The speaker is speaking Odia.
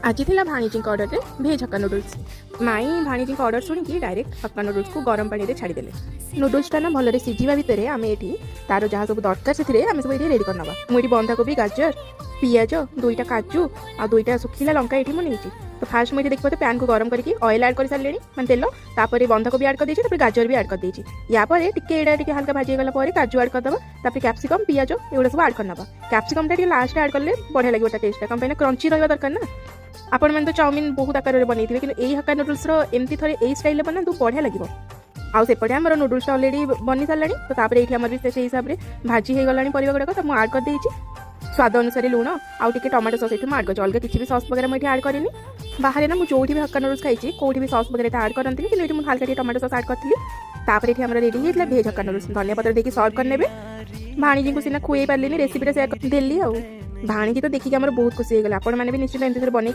ଆଜି ଥିଲା ଭାଣିଜୀଙ୍କ ଅର୍ଡ଼ରରେ ଭେଜ୍ ହକ୍କା ନୁଡଲ୍ସ। ମାଇଁ ଭାଣିଜୀଙ୍କ ଅର୍ଡ଼ର ଶୁଣିକି ଡାଇରେକ୍ଟ ହକ୍କା ନୁଡଲ୍ସକୁ ଗରମ ପାଣିରେ ଛାଡ଼ିଦେଲେ। ନୁଡଲ୍ସଟା ନା ଭଲରେ ସିଝିବା ଭିତରେ ଆମେ ଏଠି ତାର ଯାହା ସବୁ ଦରକାର, ସେଥିରେ ଆମେ ସବୁ ଏଠି ରେଡ଼ି କରିନେବା। ମୁଁ ଏଠି ବନ୍ଧାକୋବି, ଗାଜର, ପିଆଜ, ଦୁଇଟା କାଜୁ ଆଉ ଦୁଇଟା ଶୁଖିଲା ଲଙ୍କା ଏଠି ମୁଁ ନେଇଛି। ତ ଫାର୍ଷ୍ଟ ମୁଁ ଏଠି ଦେଖିପାରୁଥିବେ, ପ୍ୟାନ୍କୁ ଗରମ କରିକି ଅଏଲ୍ ଆଡ଼୍ କରିସାରିଲିଣି, ମାନେ ତେଲ। ତାପରେ ବନ୍ଧାକୋବି ଆଡ଼୍ କରିଦେଇଛି, ତାପରେ ଗାଜର ବି ଆଡ଼୍ କରିଦେଇଛି। ୟା ପରେ ଟିକେ ଏଇଟା ଟିକେ ହାଲକା ଭାଜି ହେଇଗଲା ପରେ କାଜୁ ଆଡ଼୍ କରିଦେବା। ତାପରେ କ୍ୟାପ୍ସିକମ୍, ପିଆଜ ଏଗୁଡ଼ା ସବୁ ଆଡ଼୍ କରିନେବା। କ୍ୟାପ୍ସିକମ୍ଟା ଟିକେ ଲାଷ୍ଟ ଆଡ଼୍ କଲେ ବଢ଼ିଆ ଲାଗିବ ତା ଟେଷ୍ଟଟା। କ'ଣ ପାଇଁ ନା କ୍ରଞ୍ଚି ରହିବା ଦରକାର ନା। ଆପଣମାନେ ତ ଚାଉମିନ ବହୁତ ଆକାରରେ ବନେଇଥିବେ, କିନ୍ତୁ ଏଇ ହକ୍କା ନୁଡଲ୍ସର ଏମିତି ଥରେ ଏଇ ଷ୍ଟାଇଲରେ ବନାନ୍ତୁ, ବଢ଼ିଆ ଲାଗିବ। ଆଉ ସେପଟେ ଆମର ନୁଡଲ୍ସଟା ଅଲରେଡ଼ି ବନି ସାରିଲାଣି। ତ ତାପରେ ଏଇଠି ଆମର ବି ସେଇ ହିସାବରେ ଭାଜି ହେଇଗଲାଣି ପରିବା ଗୁଡ଼ାକ। ତ ମୁଁ ଆଡ଼୍ କରିଦେଇଛି ସ୍ୱାଦ ଅନୁସାରେ ଲୁଣ ଆଉ ଟିକେ ଟମାଟୋ ସସ୍ ଏଠି ମୁଁ ଆଡ଼୍ କରିଛି। ଅଲଗା କିଛି ବି ସସ୍ ବଗେରା ମୁଁ ଏଠି ଆଡ଼୍ କରିନି। ବାହାରେ ନା ମୁଁ ଯୋଉଠି ବି ହକ୍କା ନୁଡଲ୍ସ ଖାଇଛି, କୋଉଠି ବି ସସ୍ ବଗେରା ଏତେ ଆଡ଼୍ କରନ୍ତିନି, କିନ୍ତୁ ଏଠି ମୁଁ ହାଲକା ଟିକେ ଟମାଟୋ ସସ୍ ଆଡ଼୍ କରିଥିଲି। ତାପରେ ଏଠି ଆମର ରେଡ଼ି ହେଇଥିଲା ଭେଜ୍ ହକ୍କା ନୁଡଲ୍ସ। ଧନିଆ ପତ୍ର ଦେଇକି ସର୍ଭ କରିନେବେ। ଭାଣିଜୀଙ୍କୁ ସିନା ଖୁଏଇ ପାରିଲିନି, ରେସିପିଟା ସେୟାର ଦେଲି। ଆଉ ଭାଣିଜୀ ତ ଦେଖିକି ଆମର ବହୁତ ଖୁସି ହେଇଗଲା। ଆପଣମାନେ ବି ନିଶ୍ଚିତ ଏମିତି ଥରେ ବନେଇ